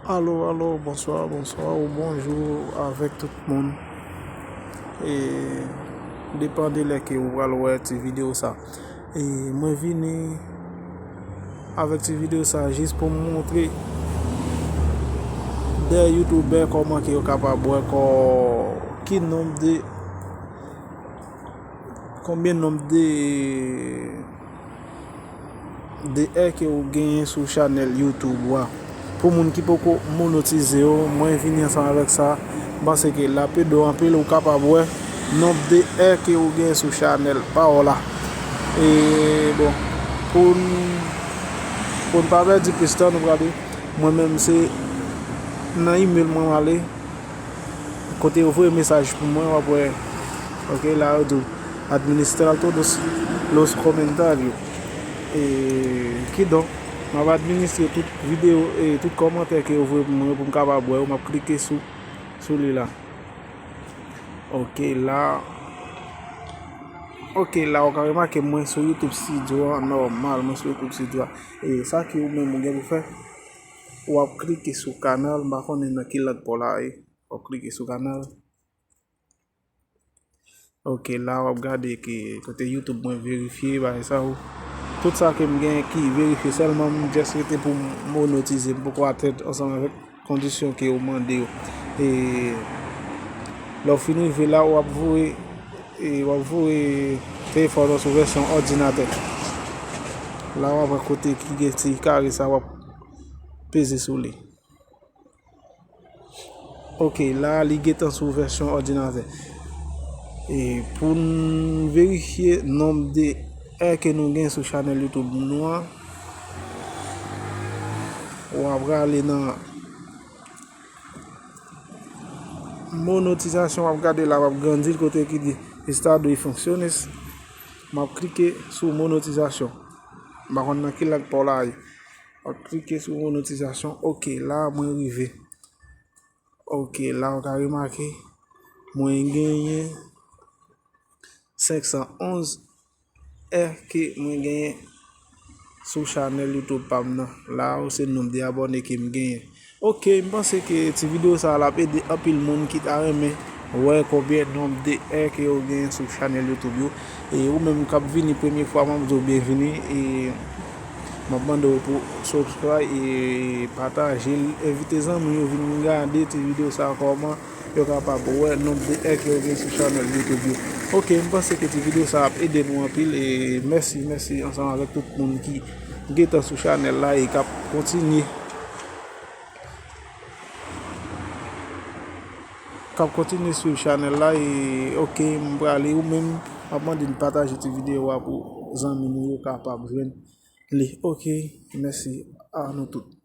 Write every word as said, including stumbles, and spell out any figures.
Alo, alo, bonswa, bonswa ou bonjou avèk tout moun. E depann de lè ke ou pral wè ti videyo sa. E mwen vini avèk ti videyo sa jis pou m montre de youtubè kòman ke yo kapab wè kò ki nonb de konbyen nonb de de è ke ou genyen sou chanèl YouTube ou a. Pou moun ki poko monotize yo, mwen vini ansanm avèk sa. M panse ke l ap ede w anpil, ou kapab wè nonb de è ke ou genyen sou chanèl pa w la. E bon, pou n pou n pa pèdi plis tan, nou prale. Mwen menm se nan email mwen m ale. Kote yo voye mesaj pou mwen, w ap wè. Ok, la yo di w, administrar todos los comentarios. E, kidonk, m ap administre tout videyo e tout kòmantè ke yo voye pou mwen pou m kapab wè yo. M ap klike sou, sou li la. Ok, la. Ok, la ou ka remake mwen sou YouTube Studio an, nòmal, mwen sou YouTube Studio a. E sa ki ou menm ou gen pou fè, w ap klike sou kanal, m pa konnen nan ki lang pa w la ye. W ap klike sou kanal. Ok, la w ap gade ke kote YouTube mwen verifye, bagay sa yo. Tout sa ke m gen ki verifye sèlman, m just rete pou m monotize, m poko atenn ansanm avèk kondisyon ke yo mande yo. E lè w fin rive la, w ap voye, e w ap voye telefòn ou sou vèsyon òdinatè. La w ap wè kote ki gen ti kare sa, w ap peze sou li. Ok, la li gentan sou vèsyon òdinatè. E pou n verifye nonb de è ke nou gen sou chanèl YouTube nou an, w ap prale nan monetizasyon, w ap gade la, w ap grandi l kote ki di Estado e Funciones. M ap klike sou monetizasyon. M pa konn nan ki lang pa w la ye. W ap klike sou monetizasyon. Ok, la mwen rive. Ok, la w ka remake mwen genyen senk san onz è ke mwen genyen sou chanèl YouTube pa m nan. La yo se nonb de abòne ke m genyen. Ok, m panse ke ti videyo sa a l ap ede anpil moun ki ta renmen wè konbyen nonb de è ke yo genyen sou chanèl YouTube yo. E ou menm k ap vini premye fwa, m ap di w byenvini. E m ap mande w pou subscribe e pataje l. Envite zanmi w vin gade ti videyo sa a, kòman yo kapab wè nonb de è ke yo gen sou chanèl YouTube yo. Ok, m panse ke ti videyo sa a ap ede nou anpil. E mèsi, mèsi ansanm avèk tout moun ki gentan sou chanèl la e k ap kontinye k ap kontinye swiv chanèl la. E ok, m prale, ou menm, m ap mande n pataje ti videyo a pou zanmi nou yo kapab jwenn li. Ok, mèsi a nou tout.